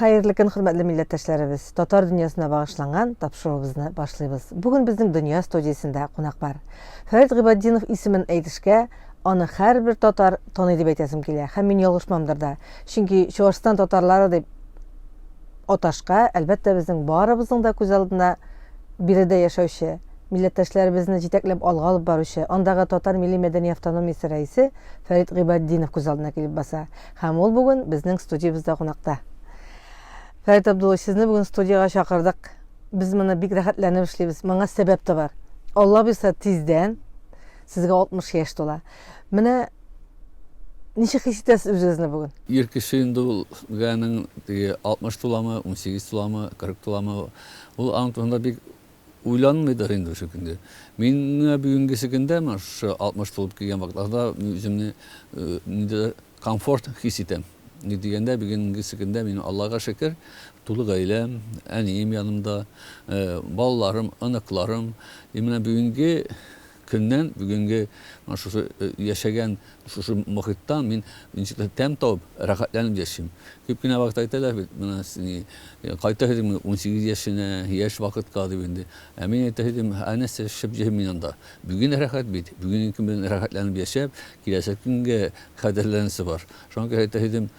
Хәерле көн, хөрмәтле милләттәшләребез. Татар дөньясына багышланган тапшыруыбызны башлыйбыз. Бүген безнең Дөнья студиясендә кунак бар. Фәрит Гыйбатдинов исемен әйтешкә, аны һәрбер татар таный дип әйтәсем килә. Һәм мин ялгышмамдыр да. Чөнки Чуашстан татарлары дип аташка, әлбәттә, безнең барыбызның да күз алдына биредә яшәүче, милләттәшләребезне җитәкләп алга алып баручы, андагы татар милли-мәдәни автономиясе рәисе Фәрит Гыйбатдинов күз алдына килеп баса. Һәм ул бүген безнең студиябездә кунакта. Фәрит Абдуллович, сезне бүген студиягә чакырдык. Без моны бик рәхәтләнеп эшлибез. Моңа сәбәп тә бар. Алла боерса, тиздән сезгә 60 яшь тула. Менә ничек хис итәсез үзегезне бүген? Ир кеше инде ул гәнең теге 60 туламы, 18 туламы, 40 туламы, ул аның турында бик Уйланмыйдыр инде шул көндә. Мин менә бүгенгесе көндә, менә шушы 60 тулып килгән вакытларда мин үземне ниндидер комфорт хис итәм. Ник дигәндә, бүгенгесе көндә минем Аллага шөкер, тулы гаиләм, әнием янымда, балаларым, оныкларым. И менә бүгенге көннән, бүгенге менә шушы яшәгән Шушы мохиттан мин ничектер тәм табып, рәхәтләнеп яшим. Күп кенә вакыт әйтәләр бит, менә син кайта идең 18 яшенә, яшь вакытка дип инде. Ә мин әйтә идем, ә нәрсә эшләп йөрим мин анда? Бүген рәхәт бит, бүгенге көн белән рәхәтләнеп яшәп, киләчәк көнгә хәтерләнәсе бар. Шуңа күрә әйтә идем,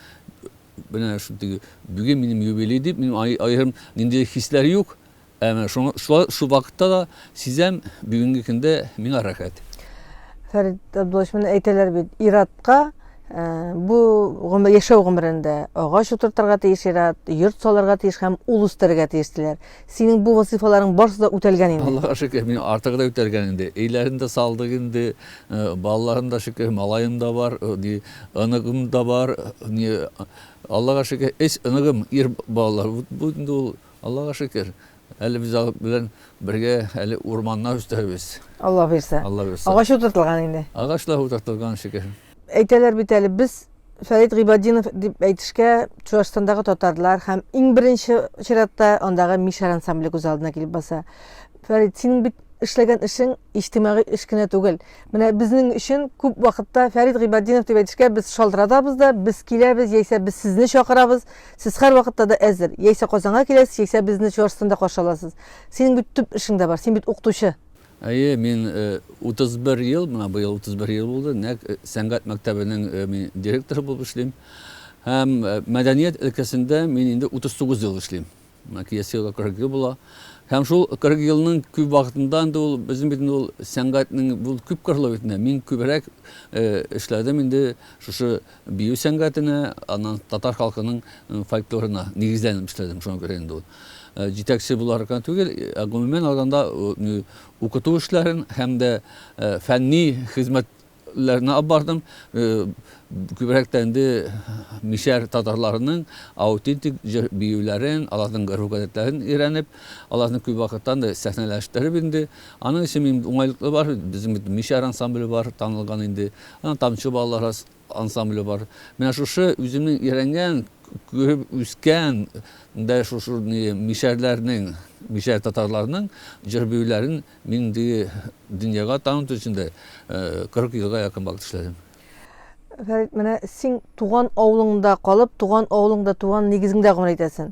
менә шул теге бүген минем юбилей дип, минем аерым ниндидер хисләр юк. Ә менә шуңа, шулай, шул вакытта да сизәм, бүгенге көндә миңа рәхәт. Фәрит Абдуллович, менә әйтәләр бит, ир-атка э, бу гомер, яшәү гомерендә агач утыртырга тиеш ир-ат, йорт салырга тиеш һәм ул үстерергә тиеш диләр. Синең бу вазыйфаларың барысы да үтәлгән инде. Аллага шөкер, мин артыгы да үтәлгән инде. Өйләрен дә салдык инде, э, балаларым да шөкер, малаем да бар, э, ни, оныгым да бар, ни, Аллага шөкер, өч оныгым ир балалар. Бу инде ул Аллага шөкер, әле без алар белән бергә әле урманнар үстерәбез. Алла боерса. Алла боерса. Агач утыртылган инде. Агачлар утыртылган, шөкер. Әйтәләр бит әле, без Фәрит Гыйбатдинов дип әйтешкә Чуашстандагы татарлар һәм иң беренче чиратта андагы Мишәр ансамбле күз алдына килеп баса. Фәрит, синең бит эшләгән эшең иҗтимагый эш кенә түгел. Менә безнең өчен күп вакытта Фәрит Гыйбатдинов дип әйтешкә без шалтыратабыз да, без киләбез, яисә без сезне чакырабыз. Сез һәрвакытта да әзер. Яисә Казанга киләсез, яисә безне Чуашстанда каршы аласыз. Синең бит төп эшең дә бар, син бит укытучы. Әйе, мин 31 ел, менә быел 31 ел булды, нәкъ сәнгать мәктәбенең мин директоры булып эшлим. Һәм мәдәният өлкәсендә мин инде 39 ел эшлим. Менә киләсе елга 40 ел була. Һәм шул 40 елның күп вакытында инде ул безнең бит инде ул сәнгатьнең бу күп кырлы бит инде. Мин күбрәк эшләдем инде шушы бию сәнгатенә, аннан татар халкының фольклорына нигезләнеп эшләдем. Шуңа күрә инде ул җитәкче буларак кына түгел, ә гомумән алганда укыту эшләрен һәм дә фәнни хезмәт ләрне алып бардым. Күбрәк тә инде мишәр татарларының аутентик җыр биюләрен, аларның гореф-гадәтләрен өйрәнеп, аларны күп вакыттан да сәхнәләштереп инде. Аның өчен мин уңайлыклы бар, безнең бит мишәр ансамбле бар, танылган инде. Аннан Тамчы балалар ансамбле бар. Менә шушы үземнең өйрәнгән, күреп үскән дә шушы мишәрләрнең, мишәр татарларының җыр биюләрен Мин теге дөньяга таныту өчен дә 40 елга якын вакыт эшләдем. Фәрит, менә син туган авылыңда калып, туган авылыңда, туган нигезеңдә гомер итәсең.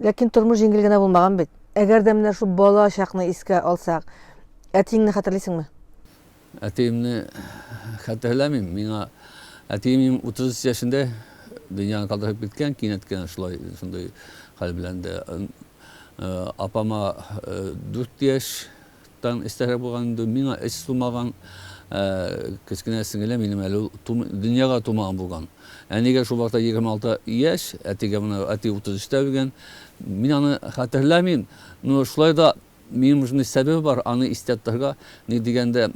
Ләкин тормыш җиңел генә булмаган бит. Әгәр дә менә шул бала чакны искә алсак, әтиеңне хәтерлисеңме? Әтиемне хәтерләмим. Миңа әтием минем 33 яшендә дөньяны калдырып киткән, кинәт кенә шулай шундый хәл белән дә. Апама 4 яшьтән өстәрәк булган инде, миңа өч тумаган. Кечкенә сеңелем минем әле ул дөньяга тумаган булган. Әнигә шул вакытта 26 яшь, әтигә менә әти 33-тә үлгән. Мин аны хәтерләмим, но шулай да Минем шундый сәбәбе бар, аны истә тотарга. Ник дигәндә,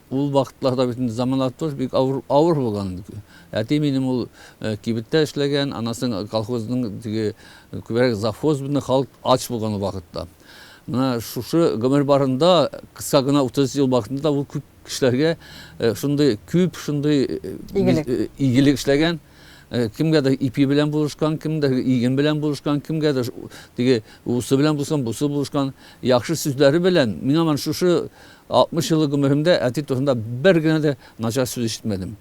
ул вакытларда бит инде заманнар тоже бик авыр, авыр булган. Әти минем ул э, кибеттә эшләгән, аннан соң колхозның теге күбрәк завхоз белән халык ач булган ул вакытта. Менә шушы гомер барында, кыска гына 30 ел вакытында ул күп кешеләргә э, шундый күп шундый э, игелек, игелек эшләгән. Кемгәдер ипи белән булышкан, кемдер иген белән булышкан, кемгәдер теге усы белән булышкан, бусы булышкан. Яхшы сүзләре белән миңа менә шушы 60 еллык гомеремдә әти турында бер генә дә начар сүз ишетмәдем.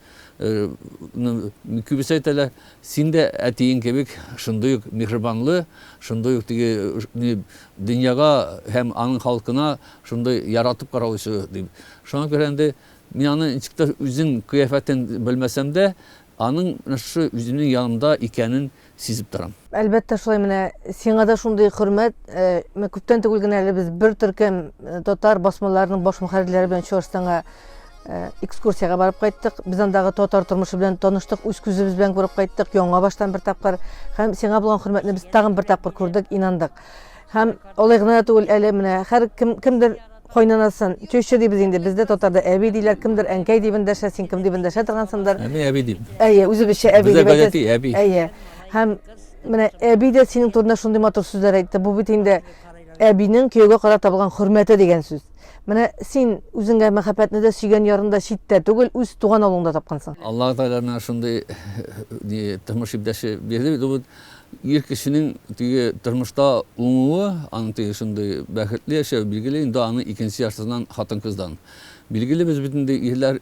Күбесе әйтәләр, син дә әтиең кебек шундый ук миһербанлы, шундый ук теге дөньяга һәм аның халкына шундый яратып караучы дип. Шуңа күрә инде мин аны ничектер үзен кыяфәтен белмәсәм дә, аның менә шушы үземнең янымда икәнен сизеп торам. Әлбәттә, шулай менә сиңа да шундый хөрмәт. Менә күптән түгел генә әле без бер төркем татар басмаларының баш мөхәррирләре белән Чуашстанга экскурсиягә барып кайттык. Без андагы татар тормышы белән таныштык, үз күзебез белән күреп кайттык, яңа баштан бер тапкыр. Һәм сиңа булган хөрмәтне без тагын бер тапкыр күрдек, инандык. Һәм алай гына да түгел, әле менә һәр кем кемдер кайнанасын, теща дибез инде, бездә татарда әби диләр, кемдер әнкәй дип эндәшә, син кем дип эндәшә торгансыңдыр. Ә мин әби дим. Әйе, үзебезчә әби Бездә дип әйтәсез. гадәти әби. Әйе. Һәм менә әби дә синең турында шундый матур сүзләр әйтте. Бу бит инде әбинең кияүгә карата булган хөрмәте дигән сүз. Менә син үзеңә мәхәббәтне дә сөйгән ярын да читтә түгел, үз туган авылыңда тапкансың. Аллаһ Тәгалә менә шундый ни тормыш иптәше бирде бит. Ул бит ир кешенең теге тормышта уңуы, аның теге шундый бәхетле яшәве билгеле инде аның икенче яртысыннан хатын-кыздан. Билгеле без бит инде ирләр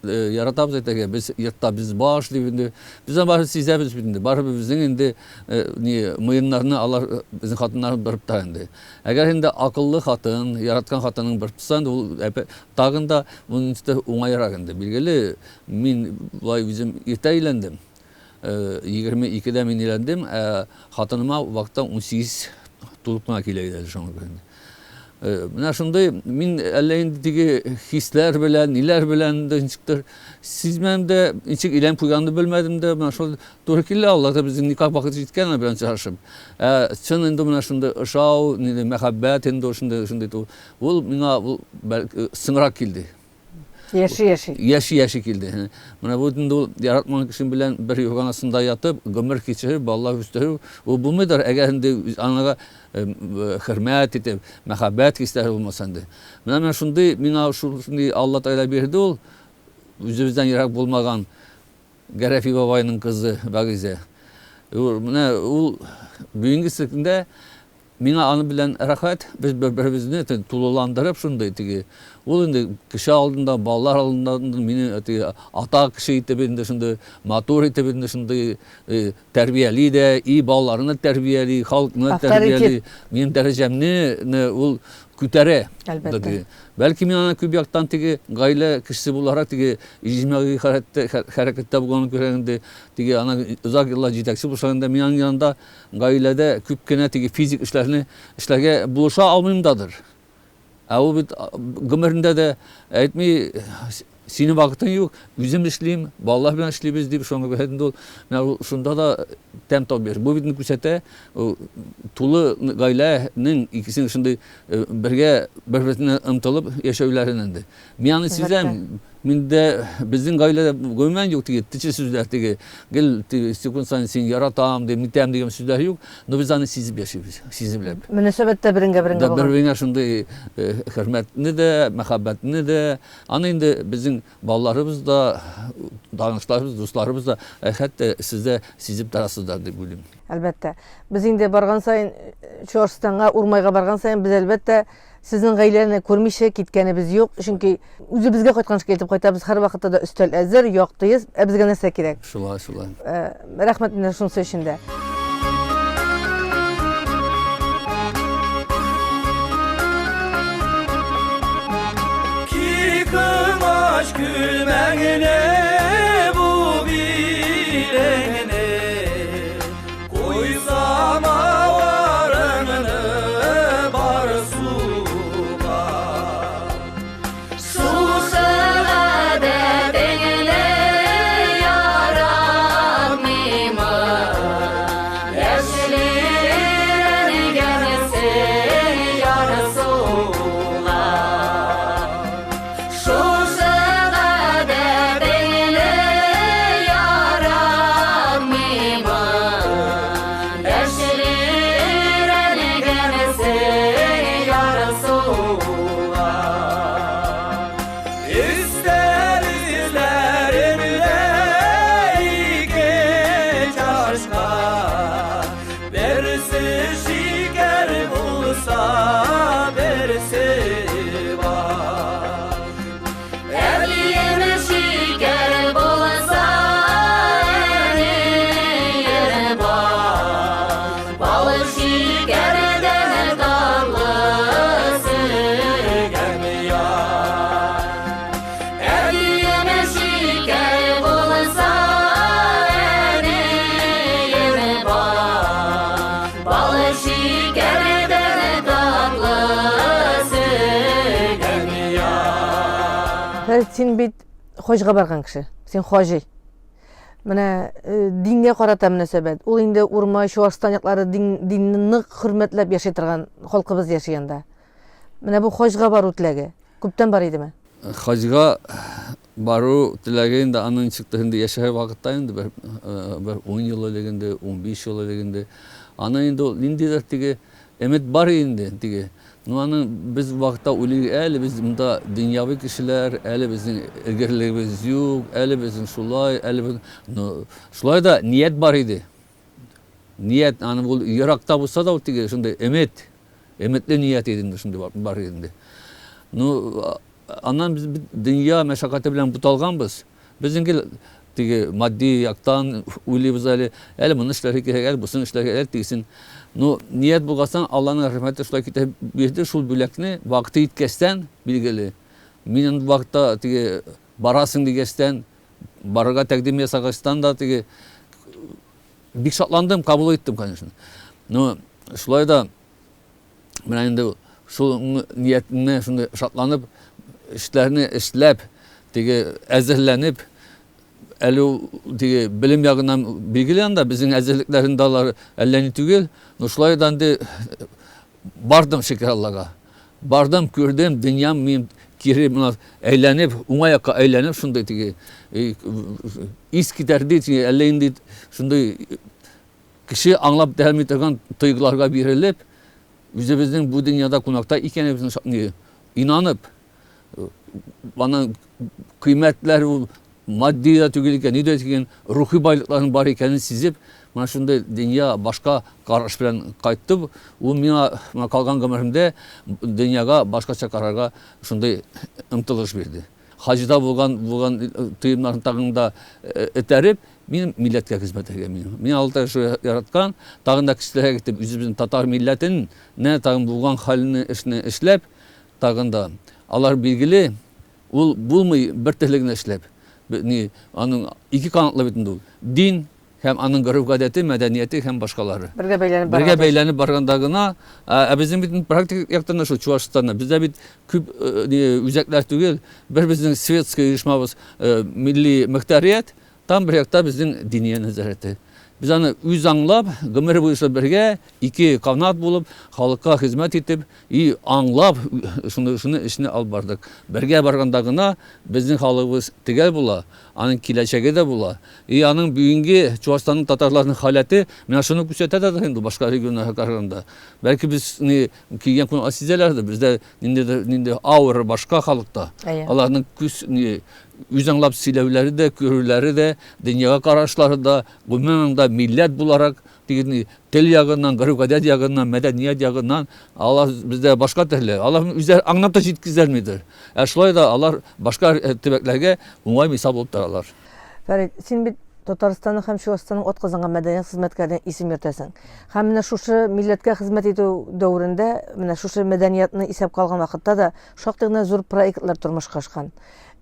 яратабыз әйтергә, без йортта без баш дип инде. Без аны барыбер сизәбез бит инде. Барыбер безнең инде ни муеннарны алар безнең хатыннар борып тора инде. Әгәр инде акыллы хатын, яраткан хатының борып тотса инде ул тагын да монысы уңайрак инде. Билгеле, мин болай үзем иртә өйләндем. 22-дә мин өйләндем, ә хатыныма вакытта 18 тулып кына килә иде әле шуңа күрә. Менә шундый мин әллә инде теге хисләр белән, ниләр белән дә ничектер сизмәдем дә, ничек өйләнеп куйганны белмәдем дә, менә шул туры килде, Аллаһ да безнең никах вакыты җиткән белән очрашып. Ә чын инде менә шундый ошау, инде мәхәббәт инде шундый шундый ул миңа ул соңрак килде. Яши-яши. Яши-яши килде. Менә бу инде ул яратмаган кешең белән бер юрган астында ятып, гомер кичереп, балалар үстерү, ул булмыйдыр, әгәр инде анага хөрмәт итеп, мәхәббәт хисләре булмаса инде. Менә менә шундый миңа шундый Алла Тәгалә бирде ул, үзебездән ерак булмаган Гәрәфи бабайның кызы Вагизә. Менә ул бүгенге көндә миңа аны белән рәхәт, без бер-беребезне тулыландырып шундый теге. Ул инде кеше алдында, балалар алдында мине теге ата кеше итеп инде шундый матур итеп инде шундый тәрбияли дә, и балаларны тәрбияли, халыкны тәрбияли. Минем дәрәҗәмне ул күтәрә. Әлбәттә. Бәлки мин аны күп яктан теге гаилә кешесе буларак теге иҗтимагый хәрәкәттә булганын күрә инде, теге аны озак еллар җитәкче булса инде мин аның янында Гаиләдә күп кенә теге физик эшләрне эшләргә булыша алмыймдадыр. Ә ул бит гомерендә дә әйтми, синең вакытың юк, үзем эшлим, балалар белән эшлибез дип, шуңа күрә инде ул менә ул шунда да тәм табып яши. Бу бит күрсәтә, тулы гаиләнең икесенең шундый бергә бер-берсенә омтылып яшәүләрен инде. Мин аны сизәм, миндә безнең гаиләдә гомумән юк теге төче сүзләр, теге гел теге секунд саен син яратам дип, нитәм дигән сүзләр юк, но без аны сизеп яшибез, сиземләп. Мөнәсәбәттә береңгә береңгә булган. Бер-береңә шундый хөрмәтне дә, мәхәббәтне дә, аны инде безнең балаларыбыз да, танышларыбыз, дусларыбыз да, хәтта сез дә сизеп торасыздар дип уйлыйм. Әлбәттә. Без инде барган саен Чуашстанга, Урмайга барган саен без әлбәттә Сезнең гаиләне күрмичә киткәнебез юк, чөнки үзебезгә кайткан шикелле итеп кайтабыз. Һәрвакытта да өстәл әзер, якты йөз. Ә безгә нәрсә кирәк? Шулай, шулай. Рәхмәт менә шунысы өчен дә. Кикымач күлмәгенә бу билеңне Куйсам аварыңны бар суга. Шушы гадәтеңне яратмыймын, Яшьләргәнсең ярсуга. Шушы гадәтеңне Фәрит, син бит хаҗга барган кеше. Син хаҗи. Менә э, дингә карата мөнәсәбәт. Ул инде Урмай, Чуашстан яклары дин, динне нык хөрмәтләп яши торган халкыбыз яши анда. Менә бу хаҗга бару теләге күптән бар идеме? Хаҗга бару теләге инде аның чыкты инде яшәгән вакытта инде бер, э, бер 10 ел элек инде, 15 ел элек инде. Аны инде ул ниндидер теге өмет бар инде теге. Ну аны без вакытта уйлыйк, әле без монда дөньяви кешеләр, әле безнең элгәрлегебез юк, әле безнең шулай, әле без ну шулай да ният бар иде. Ният, аны ул еракта булса да ул теге шундый өмет, өметле ният иде инде шундый бар иде инде. Ну аннан без дөнья мәшәкате белән буталганбыз. Без инде теге матди яктан уйлыйбыз әле, әле моны эшләргә кирәк, әле бусын эшләргә, әле тегесен. Ну, ният булгастан, Алланың рәхмәте шулай китә бирде, шул бүләкне вакыты җиткәчтән, билгеле. Мин андый вакытта теге барасың дигәчтән, барырга тәкъдим ясагачтан да теге бик шатландым, кабул иттем, конечно. Но шулай да менә инде шул ниятне шундый шатланып, эшләрне эшләп, теге әзерләнеп, әле ул теге белем ягыннан билгеле анда безнең әзерлекләрендә алар әллә ни түгел, но шулай да инде бардым шөкер Аллага. Бардым, күрдем, дөньям мин кире менә әйләнеп, уңай якка әйләнеп шундый теге ис китәрде, әллә инде шундый Кеше аңлап бетерми торган тойгыларга бирелеп, үзебезнең бу дөньяда кунакта икәнебезне инанып, аның кыйммәтләр ул матди дә түгел икән, ни дә икән, рухи байлыкларның бар икәнен сизеп, менә шундый дөнья башка караш белән кайттым. Ул миңа менә калган гомеремдә дөньяга башкача карарга шундый омтылыш бирде. Хаҗда булган булган тоемнарны тагын да этәреп, мин милләткә хезмәт итәргә мин. Мин Алла шул яраткан, тагын да кечерәк итеп үзебезнең татар милләтен нә тагын булган хәлне эшне эшләп, тагын да алар билгеле, ул булмый бер төрле генә эшләп. Ни, аның ике канатлы бит инде ул. Дин һәм аның гореф-гадәте, мәдәнияте һәм башкалары. Бергә бәйләнеп Бергә бәйләнеп барганда гына, ә безнең бит практик яктан да шул Чуашстанда, бездә бит күп үзәкләр түгел, бер безнең светский оешмабыз милли мөхтәрият, там бер якта безнең диния нәзарәте. Без аны үз аңлап, гомер буе шул бергә, ике канат булып, халыкка хезмәт итеп, и аңлап, шуны, шуны эшне алып бардык. Бергә барганда гына безнең халыгыбыз төгәл була, аның киләчәге дә була. И аның бүгенге Чуашстанның татарларының халәте менә шуны күрсәтә дә инде башка регионнарга караганда. Бәлки без ни килгән кунаклар сизәләрдер, бездә ниндидер нинди аура башка халыкта. Аларның күз ни үз аңлап сөйләүләре дә, күрүләре дә, дөньяга карашлары да, гомумән дә милләт буларак, дигән тел ягыннан, гореф-гадәт ягыннан, мәдәният ягыннан алар бездә башка төрле. Алар үзләре аңлап та җиткезәлмидер. Ә шулай да алар башка э, төбәкләргә уңай мисал булып торалар. Фәрит, син бит Татарстанның һәм Чуашстанның атказанган мәдәният хезмәткәренә исем йөртәсең. Һәм менә шушы милләткә хезмәт итү дәверендә, менә шушы мәдәниятны исәпкә алган вакытта да шактый гына зур проектлар тормышка ашкан.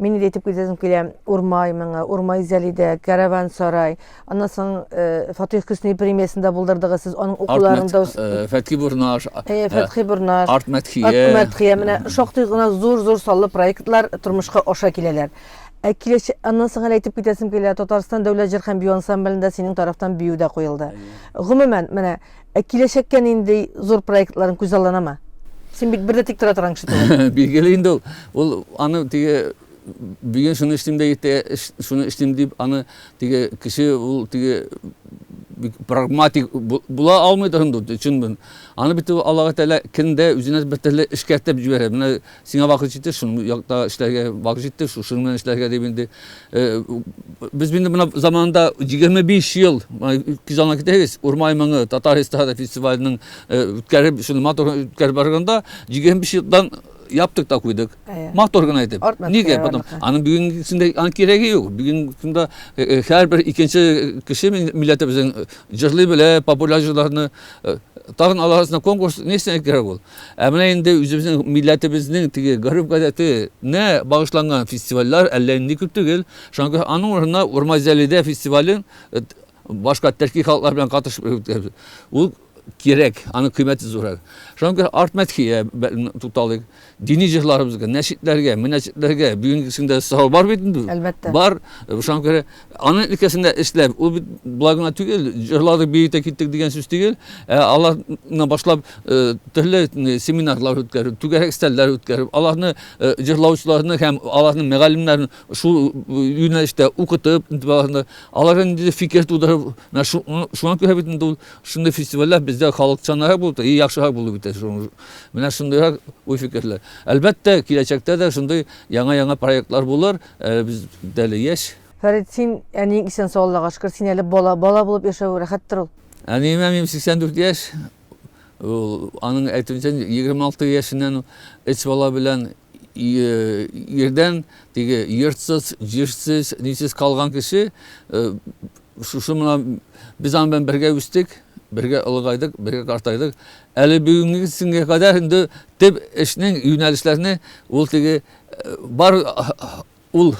Мин инде әйтеп китәсем килә, Урмай моңы, Урмай Зәлидә, Кәрәван сарай, аннан соң э, Фатих Хөсни премиясен дә булдырдыгыз сез, аның укуларын да э, Фәтхи Бурнаш, э, Фәтхи Бурнаш, Арт Мәдхия. Арт Мәдхия, менә шактый гына зур-зур саллы проектлар тормышка аша киләләр. Ә киләчә, аннан соң әле әйтеп китәсем килә, Татарстан дәүләт җыр һәм бию ансамблендә синең тарафтан бию дә куелды. Гомумән, менә Ә киләчәккә нинди зур проектларың күзалланамы? Син бит бер дә тик тора торган кеше түгел. Билгеле инде ул. Ул аны теге бүген шуны эшлим дә иртәгә шуны эшлим дип аны теге кеше ул теге бик прагматик була алмыйдыр инде чын. Аны бит ул Аллаһ Тәгалә кемдә үзенә бер төрле эшкәртеп җибәрә. Менә Сиңа вакыт җитте, шуның якта эшләргә вакыт җитте, шуның белән эшләргә дип инде. Э, без инде менә заманында 25 ел күз алдына китерегез, Урмай моңы татар эстрада фестиваленең э, үткәреп, шуны матур үткәреп барганда 25 елдан яптык та куйдык. Матур гына итеп. Нигә? Потом аның бүгенгесендә аның кирәге юк. Бүгенге көндә э, һәрбер икенче кеше милләтебезнең җырлый белә, популяр җырларны. Тагын алар арасында конкурс нисенә кирәк ул? Ә менә инде үзебезнең милләтебезнең теге гореф-гадәтенә багышланган фестивальләр әллә нинди күп түгел. Шуңа күрә аның урынына Урмазялидә фестивален э, башка төрки халыклар белән катышып үткәрде. Ул кирәк, аның кыйммәте зуррак. Шуңа күрә арт мәдхия тукталыйк. Дини җырларыбызга, нәшидләргә, мөнәҗәтләргә бүгенгесендә сорау бар бит инде. Әлбәттә. Бар. Шуңа күрә аның өлкәсендә эшләп, ул бит болай гына түгел, җырладык, биетә киттек дигән сүз түгел. Ә аларны башлап төрле семинарлар үткәреп, түгәрәк өстәлләр үткәреп, аларны җырлаучыларны һәм аларның мөгаллимнәрен шул юнәлештә укытып, аларны аларга ниндидер фикер тудырып, менә шуңа күрә бит инде ул шундый фестивальләр бездә халыкчанрак булып, и яхшырак булып китә. Менә шундыйрак уй-фикерләр. Әлбәттә, киләчәктә дә шундый яңа-яңа проектлар булыр. Без әле яшь. Фәрит, син әниең исән-сау, Аллага шөкер, син әле бала, бала булып яшәү рәхәттер ул. Әниемә минем 84 яшь. Ул, аның әйтүенчә, 26 яшеннән өч бала белән ирдән теге йортсыз, җирсез, нисез калган кеше, шушы менә без аның белән бергә үстек, бергә олыгайдык, бергә картайдык. Әле бүгенгесенә кадәр инде төп эшнең юнәлешләрне ул теге бар ул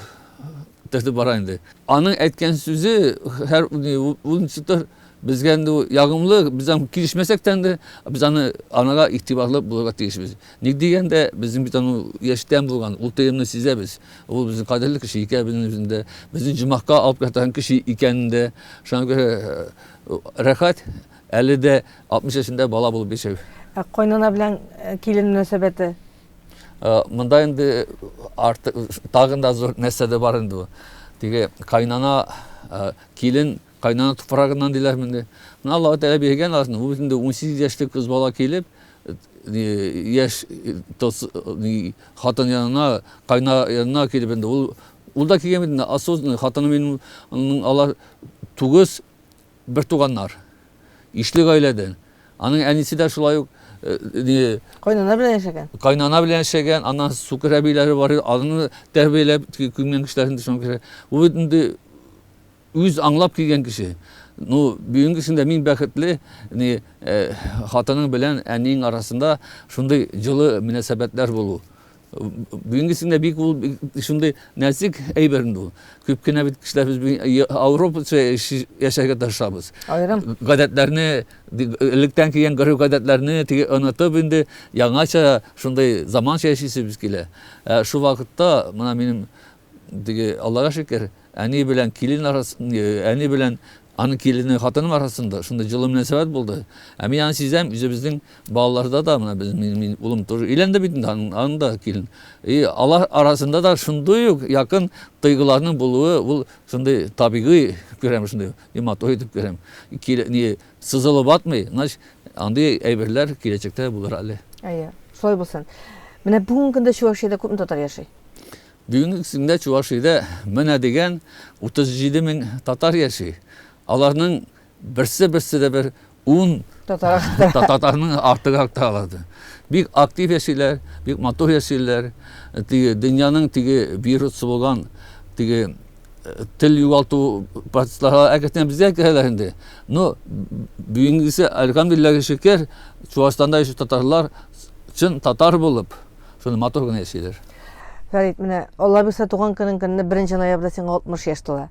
тертеп бара инде. Аның әйткән сүзе һәр ул ничектер безгә инде ягымлы, без аны килешмәсәк тә инде, без аны анага игътибарлы булырга тиешбез. Ник дигәндә, безнең бит аны яшьтән булган, ул тоемны сизәбез. Ул безнең кадерле кеше икәнен дә, безнең җомахка алып кайтарган кеше икәнен дә. Шуңа күрә рәхәт, әле дә 60 яшендә бала булып яшәү. Ә кайнана белән килен мөнәсәбәте? Монда инде артык тагын да зур нәрсә дә бар инде бу. Теге кайнана, килен кайнана туфрагыннан диләр инде. Менә Аллаһ Тәгалә биргән аларны. Бу инде 18 яшьлек кыз бала килеп, яшь хатын янына, кайна янына килеп инде ул ул да килгән бит инде осознанный хатыны минем алар тугыз бер туганнар. Ишле гаиләдән. Аның әнисе дә шулай ук не кайнана белән яшәгән. Кайнана белән яшәгән, аннан сукыр әбиләре бар, аны тәрбияләп күмгән кешеләр инде шуңа күрә. Ул бит инде үз аңлап килгән кеше. Ну, бүгенге көндә мин бәхетле, ни хатының белән әниең арасында шундый җылы мөнәсәбәтләр булу. Бүгенгесендә бик ул шундый нәзик әйбер инде ул. Күп кенә бит кешеләр без бүген Ауропача яшәргә тырышабыз. Аерым. Гадәтләрне, электән килгән гореф-гадәтләрне теге онытып инде яңача шундый заманча яшисебез килә. Ә шул вакытта менә минем теге Аллага шөкер, әни белән килен арасында, әни белән аның килене хатыным арасында шундый җылы мөнәсәбәт булды. Ә мин аны сизәм, үзебезнең балаларда да, менә без, мин, мин улым тоже өйләнде бит инде, аның, аның да килен. И алар арасында да шундый ук якын тойгыларның булуы, ул шундый табигый күрәм, шундый и матур итеп күрәм. Киле, не, сызылып атмый, значит, андый әйберләр киләчәктә булыр әле. Әйе, шулай булсын. Менә бүгенге көндә Чувашиядә күпме татар яши? Бүгенге көндә Чувашиядә менә дигән 37 мең татар яши. Аларның берсе-берсе дә бер 10 татар татарның артыграк та алады. Бик актив яшиләр, бик матур яшиләр. Теге дөньяның теге вирусы булган теге тел югалту процесслары әкренләп безгә керәләр инде. Но бүгенгесе, әлхәмдүлилләһ шөкер, Чувашстанда яшәүче татарлар чын татар булып, Шуны матур гына яшиләр. Фәрит, менә Алла бирсә туган көнең көнне 1 ноябрьдә сиңа 60 яшь тула.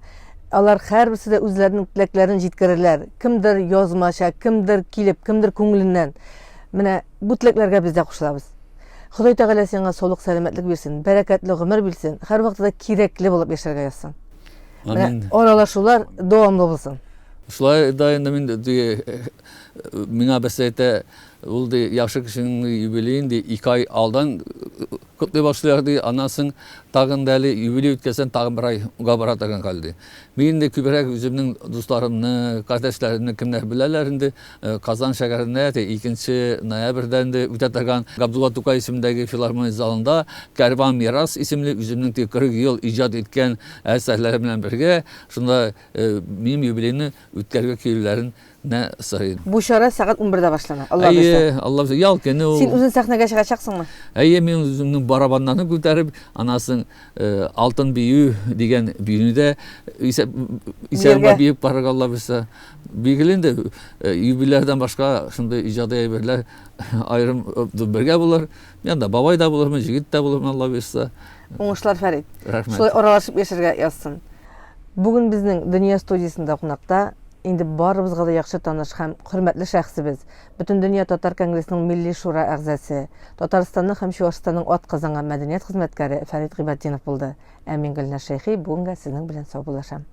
Алар һәрберсе дә үзләренең теләкләрен җиткерерләр. Кемдер язмача, кемдер килеп, кемдер күңеленнән. Менә бу теләкләргә без дә кушылабыз. Ходай Тәгалә сиңа саулык, сәламәтлек бирсен, бәрәкәтле гомер бирсен, һәрвакытта да кирәкле булып яшәргә язсын. Менә аралашулар дәвамлы булсын. Шулай да инде мин миңа берсе әйтә, ул ди, яхшы кешенең юбилеен ди, 2 ай алдан котлый башлыйлар ди, аннан соң тагын да әле юбилей үткәрсәң, тагын бер айга бара торган хәл ди. Мин инде күбрәк үземнең дусларымны, кардәшләремне кемнәр беләләр инде, Казан шәһәрендә 2 ноябрьдә инде үтә торган Габдулла Тукай исемендәге филармония залында Кәрван мирас исемле үземнең 40 ел иҗат иткән әсәрләрем белән бергә шунда минем юбилейны үткәрергә килүләрен нә сорыйм. Бу чара сәгать 11-дә башлана. Алла бирсә. Әйе, Алла бирсә. Ял көне ул. Син үзең сәхнәгә чыгачаксыңмы? Әйе, мин үземнең барабаннарны күтәреп, аннан Алтын бию дигән биюне дә исәбемә биеп барырга Алла бирсә. Билгеле инде, юбилярдан башка шундый иҗади әйберләр аерым бергә булыр. Янда бабай да булырмын, җегет тә булырмын, Алла бирсә. Уңышлар, Фәрит. Рәхмәт. Шулай аралашып яшәргә язсын. Бүген безнең Дөнья студиясендә кунакта. инде барыбызга да яхшы таныш һәм хөрмәтле шәхесебез, Бөтендөнья татар конгрессының Милли шура әгъзасы, Татарстанның һәм Чуашстанның атказанган мәдәният хезмәткәре Фәрит Гыйбатдинов булды. Ә мин Гөлназ Шәйхи бүгенгә сезнең белән саубуллашам.